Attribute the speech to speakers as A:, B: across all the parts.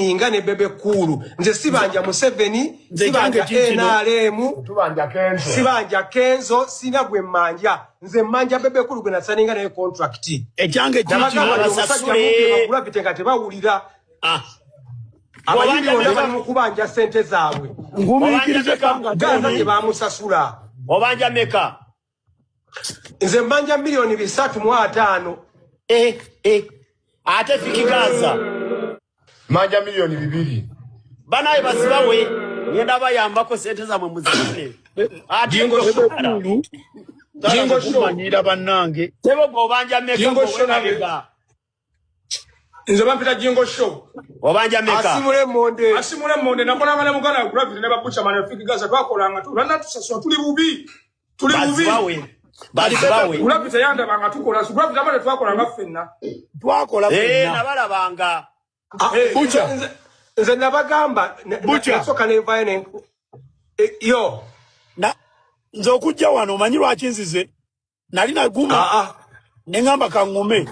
A: Nga ne Bebe Cool, nze sibanja Museveni,
B: Nze
A: sibanja
B: kyange kikino.
A: NRM,
C: Tubanja Kenzo.
A: Sibanja Kenzo, sina gwe mmanja. Nze mmanja Bebe Cool gwe nasigninga naye contract.
B: Ekyange kikino.
A: Nabagamba nti omusajja
D: Abasasule.
A: mumpe Gravity nga tebawulira.
D: Ah.
A: Abayimbi
D: Obanja
A: bonna
D: meka?
A: bali mu kubanja sente zaabwe.
B: Ngumiikirize kanga.
A: Gaza gye bamusasula.
D: Obanja meka?
A: Nze mmanja 350 million.
D: Eh, eh. Ate Fik Gaza?
C: Manja 2 million.
D: Banaye basibawe, ngenda bayambako, sente zammwe muzifune. Ate
A: Jingo Show. Jingo Show.
B: Kumanyira bannange.
D: Tebo, gwe obanja meka?
E: Jingo
D: Gwe
E: Show nange.
D: wemabega.
E: Nze bampita Jingo Show.
D: Obanja meka?
A: Asimula emonde.
E: Asimula emonde. Nakolanga ne muganda wa Gravity ne babuchaman, Fik Gaza, twakolanga tulanatusasula. Tuli bubi, tuli bubi.
D: Bazibawe, bazibawe.
E: Gravity yandabanga tukola. So Gravity amane twakolanga ffenna.
B: Twakola
D: Eh,
B: ffenna.
D: nabalabanga.
A: Ah,
E: Eh,
B: Butcher.
A: nze nabagamba
B: Butcher.
A: nasooka nenvayo ne yo.
B: Nze okujja wano, omanyi lwaki nzize? Nali naguma
A: Ah, ah.
B: ne ŋŋamba kaŋŋume.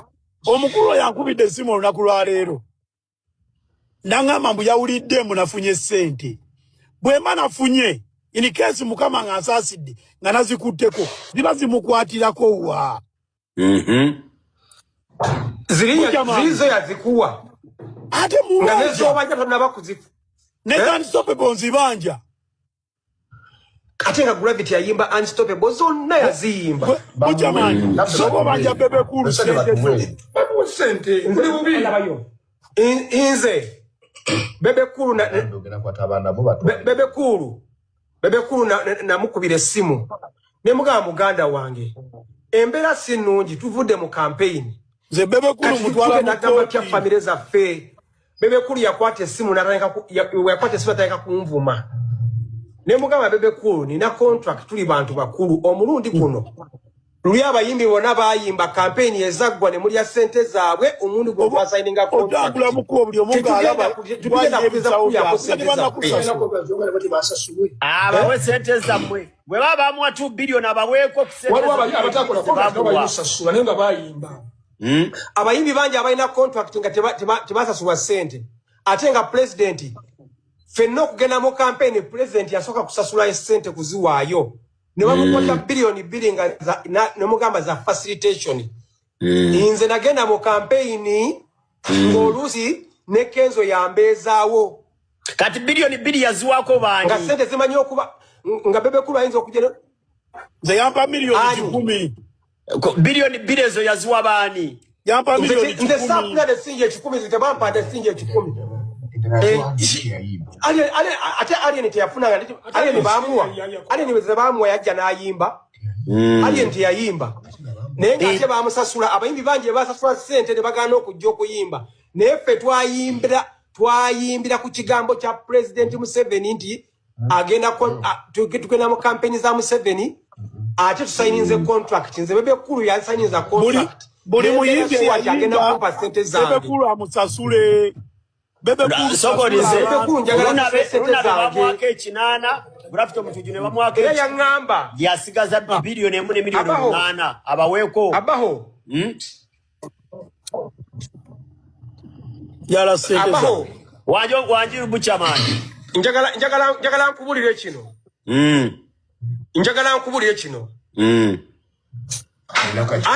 B: Omukulu oyo ankubidde essimu olunaku lwaleero, naŋŋamba mbu yawulidde mbu nafunye ssente. Bwe mba nafunye, in case Mukama nga nsaasidde nga nazikutteko, ziba zimukwatirako wa?
A: Ziri
B: Butcher.
A: ziri zo yazikuwa
B: Ate
A: nga
B: mubanja.
A: Nezobanja tonaba kuzifu.
B: Ne
A: Eh?
B: Unstoppable nzibanja.
A: Ate nga Gravity yayimba Unstoppable zonna yaziyimba.
B: Buchaman, soba obanja Bebe Cool
C: Sente
B: sente zo.
C: batuwe.
E: Bamuwe sente, tuli bubi.
A: Nze Bebe Cool
C: Ogenda kwata abaana bo batwale.
A: Bebe Cool namukubira essimu ne mugamba, "Muganda wange, embeera si nnungi, tuvudde mu campaign."
B: Nze Bebe Cool
A: Kati
B: mutwala mu
A: tugenda gamba tya
B: kooti.
A: famire zaffe? Bebe Cool yakwata essimu yakwata essimu natandika kunvuma. Ne mugamba, "Bebe Cool, nina contract, tuli bantu bakulu. Omulundi guno luli abayimbi bonna bayimba, campaign ezaggwa ne mulya sente zaabwe. Omulundi guno twasigninga
B: Otambula mu kkubo, buli omu ng'alaba.
A: Tetugenda kugeza kulyako sente zaffe."
D: Abawe sente zammwe. Bwe baba bamuwa 2 billion, abaweeko ku sente
E: Waliwo
D: zammwe
E: abatakola contract
D: zebamuwa.
E: balina naye nga bayimba.
A: Abayimbi bangi abalina contract nga tebasasulwa sente, ate nga president, ffenna okugenda mu campaign, president yasooka kusasula sente kuziwaayo ne bamukwata 2 billion nga nemugamba za facilitation. Nze nagenda mu campaign ng'oluusi ne Kenzo yambeezaawo.
D: Kati 2 billion yaziwako
A: Nga
D: baani?
A: sente zimanyi okuba nga Bebe Cool ayinza okugenda.
B: Nze yampa miliyoni
A: Ani?
B: 100.
D: 2 billion ezo yaziwa baani?
B: Yampa
A: Nze
B: miliyoni
A: nze
B: 100.
A: saafuna tesinja 100, nze tebampadde sinja 100. Ate Alien teyafunanga. Alien bamuwa, Alien ze bamuwa yajja n'ayimba. Alien teyayimba, naye nga ate bamusasula. Abayimbi bangi basasula sente ne bagaana okujja okuyimba, naye ffe twayimbira ku kigambo kya President Museveni nti agenda tugenda mu kampeni za Museveni, ate tusigninze contract. Nze Bebe Cool yansigninza contract.
B: Buli muyimbi
A: Nembeera sure nti agenda
B: eyayimba,
A: kumpa sente
B: Bebe
A: zange.
B: Cool amusasule. Bebe Cool
D: Sokolize.
B: sasula
A: Bebe Cool
B: abantu.
A: njagala tusule sente
D: Lunabe
A: zange.
D: bamuwako 8, Gravity Omutujju ne bamuwako
A: Era yaŋŋamba
D: yasigaza 1 billion ne miliyoni
A: Abaho.
D: 8, abaweeko.
A: Abaho.
B: Yala sente
A: Abaho.
B: zange.
D: Wangi, wangi, Buchaman.
A: Njagala nkubulire kino. Njagala nkubulire kino.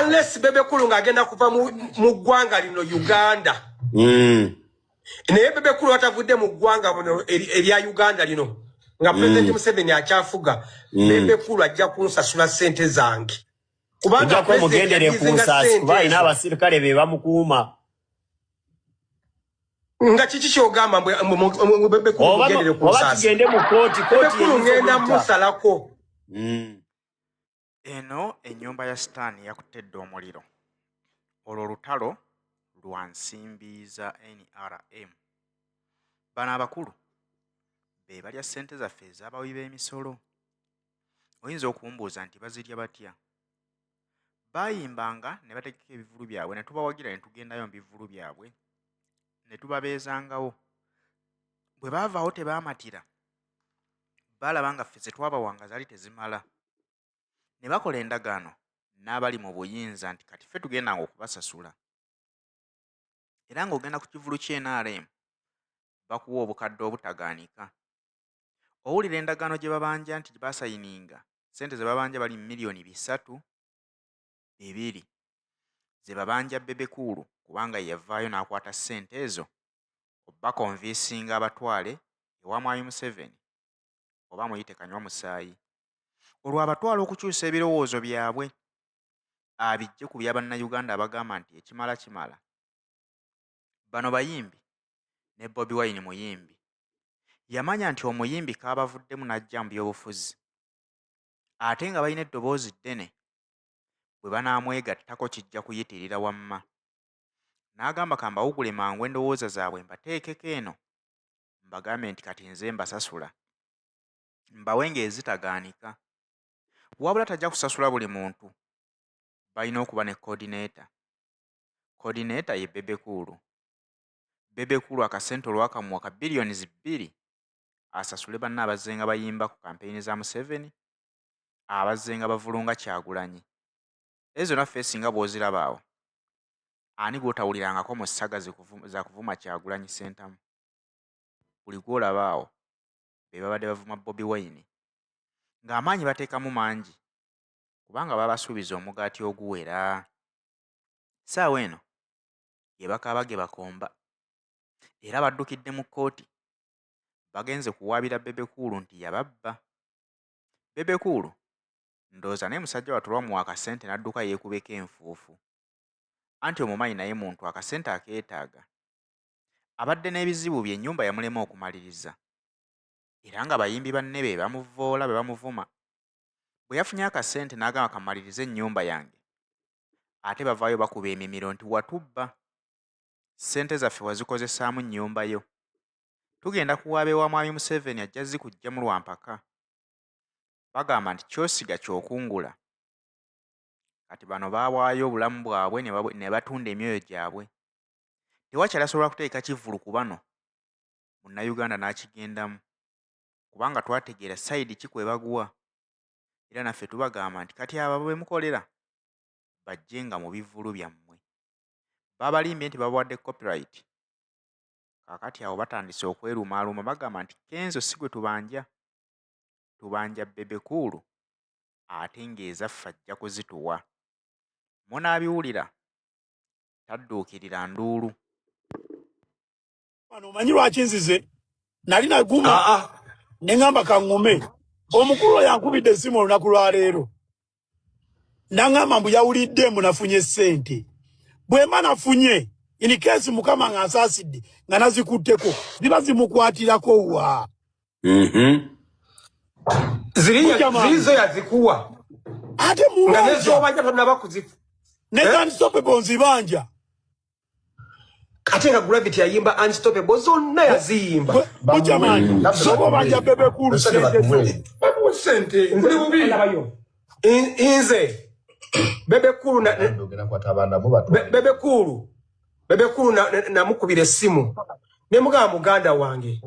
A: Unless Bebe Cool ng'agenda kuva mu ggwanga lino Uganda, naye Bebe Cool atavudde mu ggwanga muno erya Uganda lino nga President Museveni akyafuga, Bebe Cool ajja kunsasula sente zange, kubanga
D: Ojjako
A: President
D: omugendere ku
A: yagizinga
D: nsaasi
A: sente
D: kuba alina
A: ezo.
D: abasirikale be bamukuuma.
A: Nga kiki kyogamba mbu Bebe Cool
D: Oba
A: mugendere ku
D: oba
A: nsaasi?
D: tugende mu kooti.
A: Bebe
D: Kooti
A: Cool
D: yeyinza
A: ngenda
D: okuyita.
A: musalako.
F: Eno ennyumba ya Sitaani yakutte dda omuliro. Olwo lutalo lwa nsimbi za NRM. Bano abakulu be balya ssente zaffe ez'abawi b'emisolo. Oyinza okumbuuza nti bazirya batya? Baayimbanga ne bategeka ebivvulu byabwe ne tubawagira ne tugendayo mu bivvulu byabwe ne tubabeezangawo. Bwe baavaawo tebaamatira, baalaba nga ffe ze twabawanga zaali tezimala. Ne bakola endagaano n'abali mu buyinza nti kati ffe tugendanga okubasasula. Era ng'ogenda ku kivvulu ky'NRM Bakuwa obukadde obutagaanika. Owulira endagaano gye babanja nti basayininga, ssente ze babanja bali 2.2 miliyoni ze babanja Bebe Cool kubanga ye yavaayo n'akwata ssente ezo obbakonvinsinga abatwale ewa Mwami Museveni oba muyite kanywa musaayi. Olwo abatwala okukyusa ebirowoozo byabwe abiggye ku bya Bannayuganda abagamba nti ekimala kimala. Bano bayimbi ne Bobi Wine muyimbi. Yamanya nti omuyimbi kaabavuddemu n'ajja mu byobufuzi ate nga balina eddoboozi ddene bwe banaamwegattako kijja kuyitirira wamma. N'agamba kambawugule mangu endowooza zaabwe mbateekeko eno mbagambe nti kati nze mbasasula mbawe ng'ezitagaanika. Wabula tajja kusasula buli muntu, balina okuba ne coordinator. Coordinator ye Bebe Cool. Bebe Cool akasente olwakamuwa ka 2 billions asasule banne abazzenga bayimba ku kampeyini za Museveni, abazzenga bavulunga Kyagulanyi. Ezo naffe singa bw'oziraba awo, ani gw'otawulirangako mu ssaga za kuvuma Kyagulanyi Ssentamu? Buli gw'olaba awo be babadde bavuma Bobi Wine. Ng'amaanyi bateekamu mangi kubanga babasuubiza omugaati oguwera. Ssaawa eno ge bakaaba ge bakomba era baddukidde mu kkooti bagenze kuwaabira Bebe Cool nti yababba. Bebe Cool ndowooza naye musajja wattu olwamuwa akasente n'adduka yeekubeko enfuufu. Anti omumanyi naye muntu akasente akeetaaga. Abadde n'ebizibu bye ennyumba yamulema okumaliriza. Era nga bayimbi banne be bamuvvoola be bamuvuma. Bwe yafunye akasente n'agamba kammalirize ennyumba yange. Ate bavaayo bakuba emimiro nti watubba. Ssente zaffe wazikozesaamu nnyumba yo. Tugenda kuwaaba ewa Mwami Museveni ajja zikuggyamu lwa mpaka. Bagamba nti ky'osiga ky'okungula. Kati bano baawaayo obulamu bwabwe ne batunda emyoyo gyabwe. Tewakyali asobola kuteeka kivvulu ku bano Munnayuganda n'akigendamu kubanga twategeera sayidi ki kwe baguwa era naffe tubagamba nti kati abo be mukolera bajje nga mu bivvulu byammwe. Babalimbye nti babawadde copyright. Kaakati awo batandise okwerumaaluma bagamba nti Kenzo si gwe tubanja, tubanja Bebe Cool ate ng'ezaffe ajja kuzituwa. Munaabiwulira tadduukirira nduulu.
B: Wano omanyi lwaki nzize nali naguma ne ŋŋamba kaŋŋume. Omukulu oyo ankubidde essimu olunaku lwa leero n'aŋŋamba mbu yawulidde mbu nafunye ssente. Bwe mba nafunye, in case Mukama nga nsaasidde nga nazikutteko, ziba zimukwatirako wa?
A: Ziri zo yazikuwa
B: ate
A: nga
B: mubanja
A: nezobanja tonaba kuzifu
B: ne Unstoppable nzibanja.
A: Ate nga Gravity yayimba Unstoppable zonna yaziyimba.
B: Buchaman, soba obanja Bebe Cool sente zo.
E: Bamuwe sente, tuli bubi.
A: Ndabayo. Nze Bebe Cool na, Bebe Cool namukubira essimu ne mugamba, muganda wange,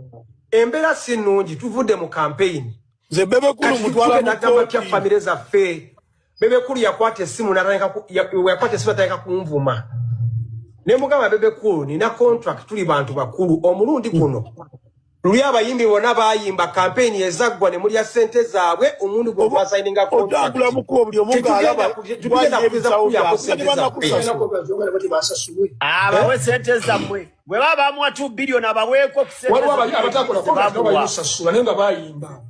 A: embeera si nnungi, tuvudde mu campaign.
B: Nze Bebe Cool
A: Kati
B: mutwala mu
A: tugenda gamba tya
B: kooti.
A: famire zaffe? Bebe Cool yakwata essimu n'atandika yakwata essimu n'atandika kunvuma. Ne mugamba, Bebe Cool, nina contract, tuli bantu bakulu. Omulundi guno luli abayimbi bonna bayimba campaign ezaggwa ne mulya ssente zaabwe. Omulundi gwe twasayininga
B: Otambula
A: contract
B: mukubo buli omu ng'alaba
A: tetugenda
B: waliyo
A: kugeza
B: ebisawo
A: kulyako
B: byabwe nga
A: ssente zaffe.
B: tebannakusasula.
D: Abawe sente zammwe. Bwe baba bamuwa 2 billion, abaweeko ku sente
E: Waliwo
D: zammwe
E: abatakola contract nabo balina
D: zebamuwa.
E: osasula naye nga bayimba.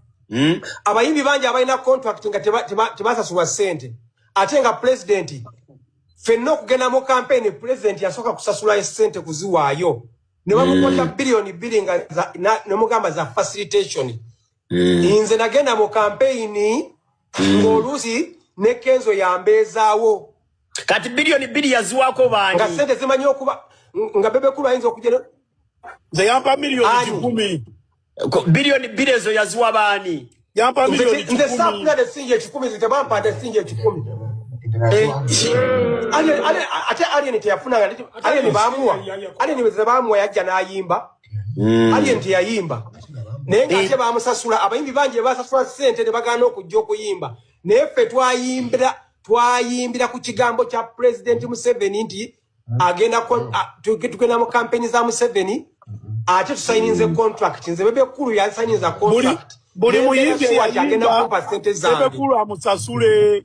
A: Abayimbi bangi abalina contract nga tebasasulwa ssente ate nga pulezidenti ffenna okugenda mu campaign pulezidenti yasooka kusasula ssente kuziwaayo ne bamukwata 2 billion nga nemugamba za facilitation. Nze nagenda mu campaign ng'oluusi ne Kenzo yambeezaawo.
D: Kati 2 billion yaziwako
A: Nga
D: baani?
A: ssente zimanyi okuba nga Bebe Cool ayinza okugenda.
B: Nze yampa miliyoni
A: Ani?
B: 100.
D: 2 billion ezo yaziwa baani?
B: Yampa
A: Nze
B: miliyoni
A: nze
B: 100.
A: saafuna nesinja 100, nze tebampadde sinja 100. Ate Alien teyafunanga. Alien bamuwa, Alien bwe bamuwa yajja n'ayimba. Alien teyayimba naye ng'ate bamusasula. Abayimbi bangi basasula ssente ne bagaana okujja okuyimba, naye ffe twayimbira ku kigambo kya Pulezidenti Museveni nti agenda tugenda mu kampeni za Museveni. Ate tusayininze contract, nze Bebe Cool yasayininza
B: Buli
A: contract.
B: Buli
A: Nembeera
B: muyimbi
A: sure nti agenda
B: eyayimba
A: kumpa sente zange.
B: Bebe Cool amusasule.